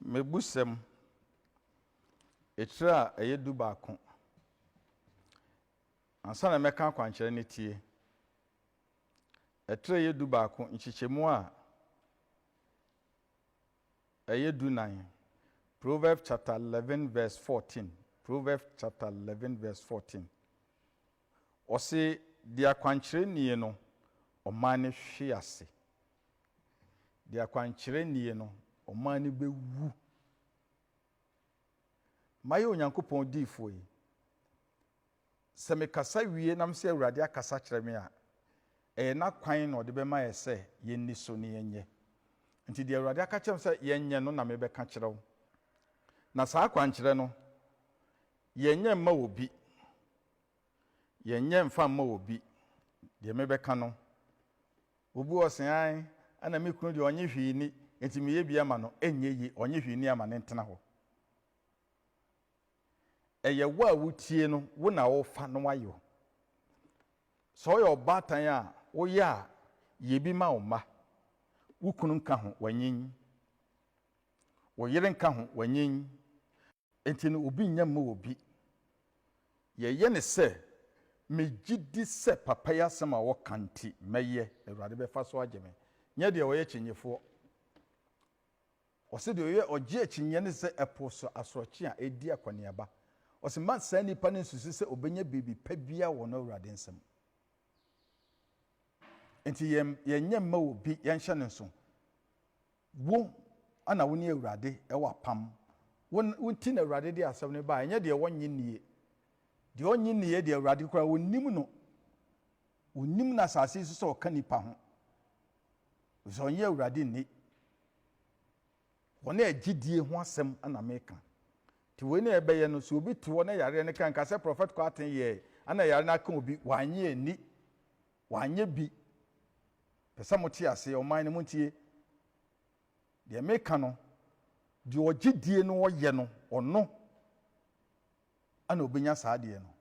Mmebusɛm, etire a ɛyɛ dubaako. Ansa na mɛka akwankyerɛ no tie. Etire a ɛyɛ dubaako, nkyekyɛmu a ɛyɛ dunan. Proverbs chapter 11 verse 14. Proverbs chapter 11 verse 14. Ɔse, deɛ akwankyerɛ nie no, ɔman no hwe ase. Deɛ akwankyerɛ nnie no, ɔman no bɛwu. Mayɛ Onyankopɔn diifoɔ yi, sɛ mekasa wie na mesɛ Awurade akasa kyerɛ me a, ɛyɛ n'akwan na ɔde bɛma yɛ sɛ yɛnni so na yɛnyɛ. Nti deɛ Awurade aka kyerɛ me sɛ yɛnyɛ no na mebɛka kyerɛ wo. Na saa akwankyerɛ no, yɛnyɛ mma obi. Yɛnyɛ mfa mma obi. Deɛ mebɛka no, Obi wɔ se ae ɛna me kunu deɛ ɔnye hwee nni nti meyɛ bi ama no ɛnyɛ yie ɔnye hwee nni ama no ntena hɔ. Ɛyɛ wo a wotie no wo na wofa na wayɔ. Sɛ ɔyɛ ɔbaatan a woyɛ a yɛ bi ma wo mma. Wo kunu nka ho wanyin. Wo yere nka ho wanyin. Enti no obi nnya mma obi. Yɛyɛ no sɛ, Megye di sɛ papa yi asɛm a ɔka nti mɛyɛ, Awurade bɛfa so agye me. Nyɛ deɛ ɔyɛ kyinyefoɔ. Ɔse deɛ ɔyɛ ɔgye akyinnyeɛ no sɛ ɛpo so asorɔkye a ɛredi akɔneaba. Ɔse mma saa nipa no nsusu sɛ ɔbɛnya biribi pa biara wɔ no Awurade nsam. Enti yɛn yɛnyɛ mma obi, yɛnhyɛ no nso. Wo na wo ne Awurade wɔ apam. Wo wo nti na Awurade de asɛm no baeɛ, ɛnyɛ deɛ ɔnnye nnie. Deɛ ɔnnye nnie deɛ Awurade koraa ɔnnim no. Ɔnnim no asase yi so sɛ ɔka nnipa ho. Sɛ ɔnnye Awurade nni. Wɔn a gyidie ho asɛm na meka. Nti wei na ɛbɛyɛ no, sɛ obi te hɔ na yareɛ no ka nka sɛ Prɔfɛt Kwarteng yɛɛ ana yare no aka obi, wannye anni. Wanyɛ bi. Pɛ sɛ mote aseɛ, ɔman no montie. Deɛ meka no, deɛ ɔgye die no ɔyɛ no, ɔno ana ɔbɛnya saa adeɛ no.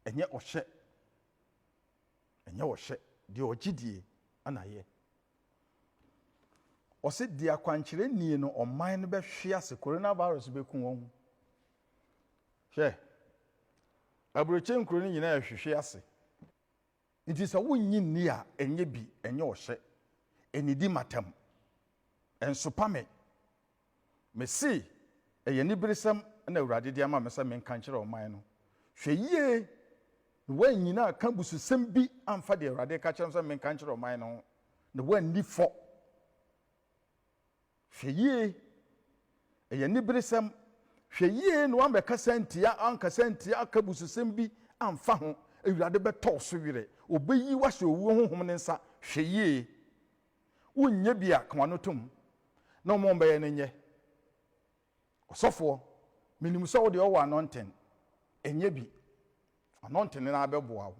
Ɛnyɛ ɔhyɛ. Ɛnyɛ ɔhyɛ. Deɛ ɔgye die ana yɛ. Ɔse deɛ akwankyerɛ nie no, ɔman no bɛhwe ase, coronavirus bɛku wɔn. Hwɛ, aburokyire nkuro no nyinaa ɛhwehwe ase. Nti sɛ wonnye nni a, ɛnyɛ bi, ɛnyɛ ɔhyɛ. Ɛnnidi m'atɛm. Ɛnsopa me. Mese, ɛyɛ aniberesɛm na Awurade de ama me sɛ menka nkyerɛ ɔman no. Hwɛ yie na woannyina anka abususɛm bi amfa deɛ Awurade reka kyerɛ me sɛ menka nkyerɛ ɔman no ho, na woanni fɔ. Hwɛ yie, ɛyɛ aniberesɛm. Hwɛ yie na woammɛkasa antia, ankasa antia, aka abususɛm bi amfa ho. Awurade bɛtɔ wo so werɛ. Ɔbɛyi wo ahyɛ owuo honhom no nsa. Hwɛ yie. Wonyɛ bi a, ka w'ano tom na wɔn a wɔbɛyɛ no nyɛ. Ɔsɔfoɔ, menim sɛ wo deɛ wowɔ anointing. Ɛnyɛ bi. Anointing no ara bɛboa wo.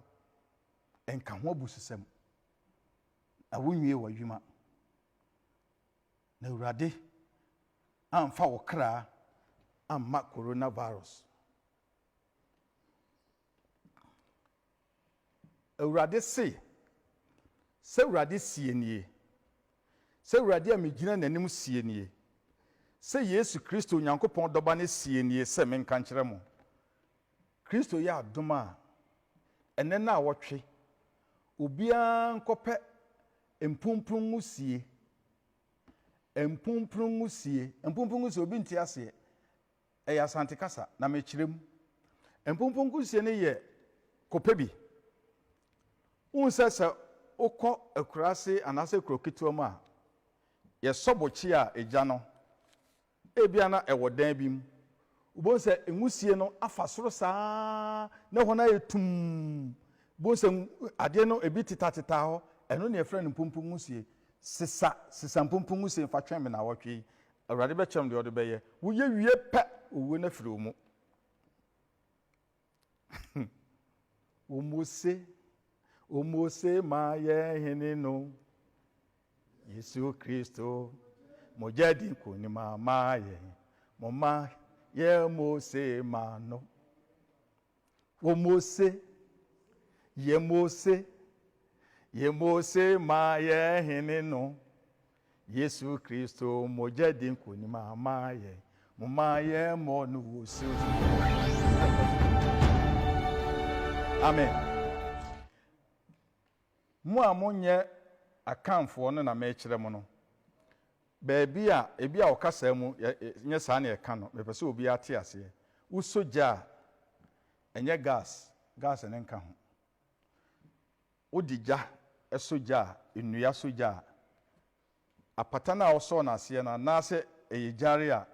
Nka ho abususɛm. Na wonwie w'adwuma. Na Awurade amfa wo kra amma coronavirus. Awurade se, sɛ Awurade seɛ nie, sɛ Awurade a megyina n'anim seɛ nie, sɛ Yesu Kristo Onyankopɔn Dɔba no seɛ nie sɛ menka nkyerɛ mo, Kristo yɛ adom a, ɛnnɛ naawɔtwe, obiara nkɔpɛ mpumpunu nwusie, mpumpunu nwusie, mpumpunu nwusie, obi nte aseɛ, ɛyɛ Asante kasa, na mekyerɛ mu. Mpumpunu nwusie no yɛ kɔpɛ bi. Wohu sɛ sɛ wokɔ akuraase anaasɛ kuro ketewa mu a, yɛsɔ bokye a egya no Ebia na ɛwɔ dan bi mu. Wobɛhu sɛ nwusie no afa soro saa na ɛhɔ no ayɛ tumm. Wobɛhu sɛ adeɛ no ebi tetatetaa hɔ. Ɛno na yɛfrɛ no mpompo nwusie. Sesa, sesa mpompo nwusie fa twɛn me naawɔtwe yi. Awurade bɛkyerɛ me deɛ ɔde bɛyɛ. Woyɛ wie pɛ, owuo no afiri wo mu. Omose, omose ma yɛn hene no, Yesu Kristo, mogya di nkonim ama yɛn, momma yɛn mose ma no. Omose, yɛ mose, yɛ mose ma yɛn hene no. Yesu Kristo mogya di nkonim ama yɛn. Momma yɛmmɔ no wɔ siw so. Amen. Mo a monyɛ Akanfoɔ no na merekyerɛ mo no. Baabi a, ebi a ɔkasa mu, nyɛ saa na yɛka no, mepɛ sɛ obiara te aseɛ. Wosɔ gya a, ɛnyɛ gas, gas no nka ho. Wode gya sɔ gya a, nnua sɔ gya a, apata no a wɔsɔɔ no aseɛ no anaasɛ ɛyɛ gyare a,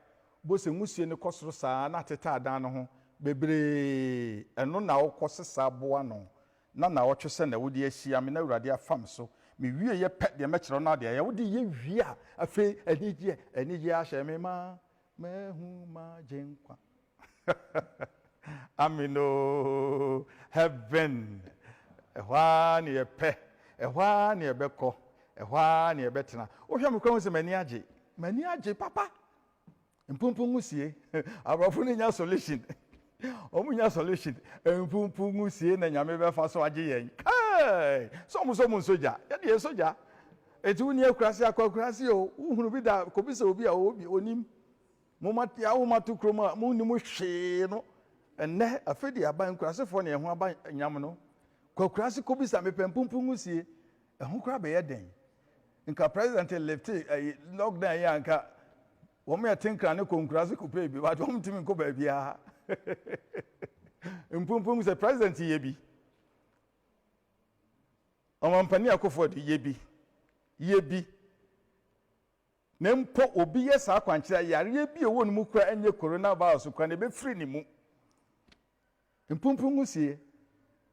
wobɛhu sɛ nwusie no kɔ soro saa ara na atete adan no ho bebree. Ɛno na wokɔsesa boa ano na nnawɔtwe sɛ na wode ahyia me na Awurade afa me so. Mewieeɛ pɛ deɛ mɛkyerɛ wo no ara deɛ ɛyɛ. Wode yɛ wie a, afei anigyeɛ, anigyeɛ ahyɛ me ma, mahu m'Agyenkwa. Amen oo, heaven, ɛhɔ ara na yɛpɛ, ɛhɔ ara na yɛbɛkɔ, ɛhɔ ara na yɛbɛtena. Wohwɛ me koraa hu sɛ m'ani agye, m'ani agye papa. Mpumpun nwusie, aborɔfo no nya solution, wɔn nya solution. Mpumpun nwusie na Nyame bɛfa so agye yɛn. Kai! Sɛ wɔn nso wɔn nsɔ gya, yɛde yɛn sɔ gya. Eti wo ni akuraase akɔ akuraase o, wohunu bi da, kɔbisa obi a ɔwɔ bi, onim. Momma yɛawo mo ato kurom a monnim hwee no. Ɛnnɛ, afei de aba nkurasefoɔ na yɛn ho aba nyam no. Kɔ akuraase kɔbisa, mepɛ mpompu nwusie. Ɛho koraa bɛyɛ den. Nka president lifte ɛyi lockdown yi a nka wɔn yɛ tenkra ne kɔ nkuraase kɔpɛ bi but wɔn ntumi nkɔ baabiara. Mpompu nwusie, president yɛ bi. Ɔmampanin Akufo-Addo yɛ bi. Yɛ bi. Na mpo obi yɛ saa akwankyerɛ a, yareɛ bi a ɛwɔ ne mu koraa ɛnyɛ coronavirus koraa na ɛbɛfiri ne mu. Mpumpun nwusie,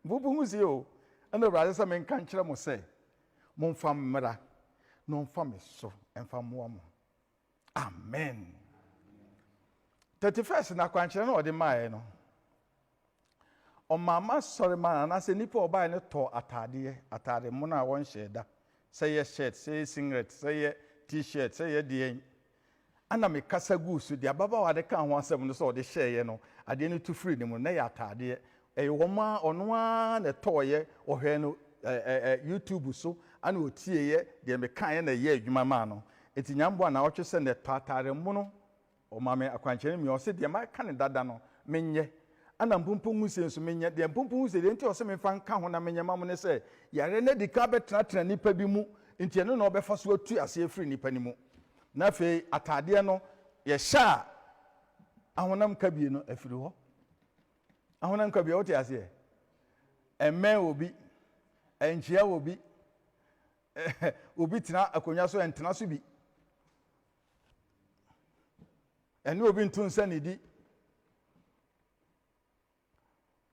mpumpun nwusie o, ɛna Awurade sɛ menka nkyerɛ mo sɛ, momfa mmra na ɔmfa me so mfa mmoa mo. Amen. 31st na akwankyerɛ no ɔde maeɛ no, Ɔmaa m'asɔremma anaasɛ nnipa a wɔbaeɛ no tɔɔ ataadeɛ, ataade mono a wɔnhyɛɛ da, sɛ ɛyɛ shirt, sɛ ɛyɛ singlet, sɛ ɛyɛ T-shirt, sɛ ɛyɛ deɛn. Ɛna mekasa guu so, deɛ ababaawa no kaa ho asɛm no sɛ ɔde hyɛeɛ no, adeɛ no tu firii ne mu no, na ɛyɛ ataadeɛ. Ɛyɛ wɔn ara, ɔno ara na ɛtɔeɛ, ɔhwɛɛ no ɛ ɛ ɛ YouTube so, ɛna ɔtieeɛ, deɛ mekaeɛ na ɛyɛɛ adwuma maa no. Enti Nyame boa naawɔtwe sɛ na ɛtɔ ataade mono. Ɔma me akwankyerɛ no mia, ɔse deɛ maka no dada no menyɛ, ɛna mpompo nwusie nso menyɛ, deɛ mpompo nwusie deɛ nti a ɔse memfa nka ho na menyɛ ma mo ne sɛ, yareɛ no adi kan abɛtenatena nnipa bi mu, nti ɛno na ɔbɛfa so atu aseɛ afiri nnipa no mu. Na afei ataadeɛ no yɛhyɛ a ahonam kabie no afiri hɔ. Ahonam kabie, wote aseɛ? Ɛmmɛn obi, ɛnkyea obi, obi tena akonnwa so ɛntena so bi. Ɛne obi nto nsa nnidi.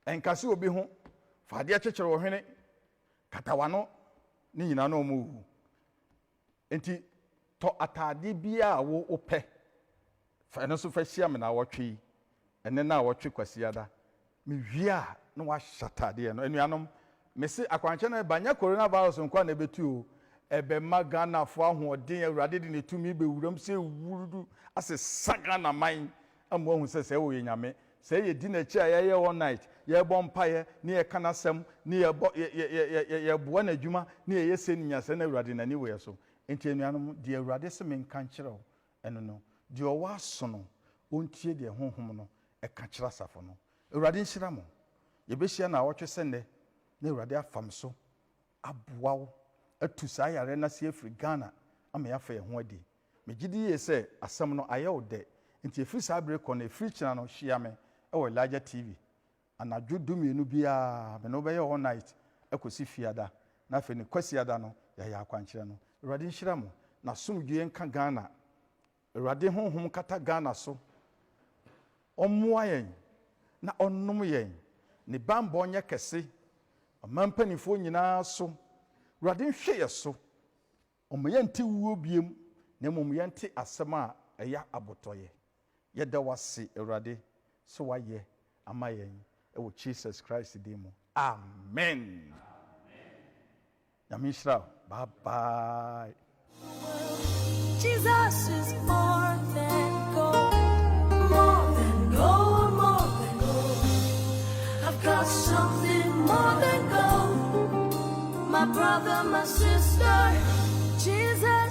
Ɛnkase obi ho. Fa adeɛ kyekyere wo hwene, kata w'ano, ne nyinaa na wɔn wu. Nti tɔ ataadeɛ biara a wo wopɛ. Fa ɛno nso fa hyia me naawɔtwe yi. Ɛnnɛ naawɔtwe Kwasiada. Mewie a na wahyɛ ataadeɛ no. Anuanom, mese akwankyerɛ no ɛba, nyɛ Corona virus nko ara na ɛbɛtu o. Ɛbɛma Ghanafoɔ ahoɔden, Awurade de ne tumi bɛwura mu sɛ wurudu asesa Ghana man ama wahu sɛ sɛɛ ɔyɛ Nyame. Sɛ yɛdi n'akyi a yɛyɛ all night, yɛbɔ mpaeɛ, ne yɛka n'asɛm, ne yɛbɔ, yɛ, yɛ, yɛ, yɛ, yɛboa n'adwuma, ne yɛyɛ sei ne nyinaa, sɛɛ na Awurade n'ani wɔ yɛn so. Enti anuanom, deɛ Awurade se menka nkyerɛ wo Ɛno no, deɛ ɔwɔ aso no, ɔntie deɛ Honhom no ka kyerɛ asafo no. Awurade nhyira mo. Yɛbɛhyia naawɔtwe sɛ nnɛ, na Awurade afa me so aboa wo atu saa yareɛ no ase afiri Ghana ama yɛafa yɛn ho adi. Megye di yie sɛ asɛm no ayɛ wo dɛ, nti ɛfiri saa bere kɔ no, ɛfiri kyena no, hyia me wɔ Elijah TV Anadwo dumienu biara, me ne wo bɛyɛ all night kɔsi Fiada, na afei ne Kwasiada no, yɛayɛ akwankyerɛ no. Awurade nhyira mo. N'asomdwoeɛ nka Ghana. Awurade honhom nkata Ghana so. Ɔmmoa yɛn na ɔnnom yɛn. Ne banbɔ nyɛ kɛse. Ɔman mpanimfoɔ nyinaa so. Awurade nhwɛ yɛ so. Ɔmma yɛnte wuo biom, na mmom yɛnte asɛm a ɛyɛ abotɔyɛ. Yɛda wo ase Awurade sɛ woayɛ ama yɛn wɔ Jesus Christ din mu amen. Nyame nhyira wo bye bye. Jesus is more than gold, more than gold, more than gold. I've got something more than gold. My brother, my sister, Jesus.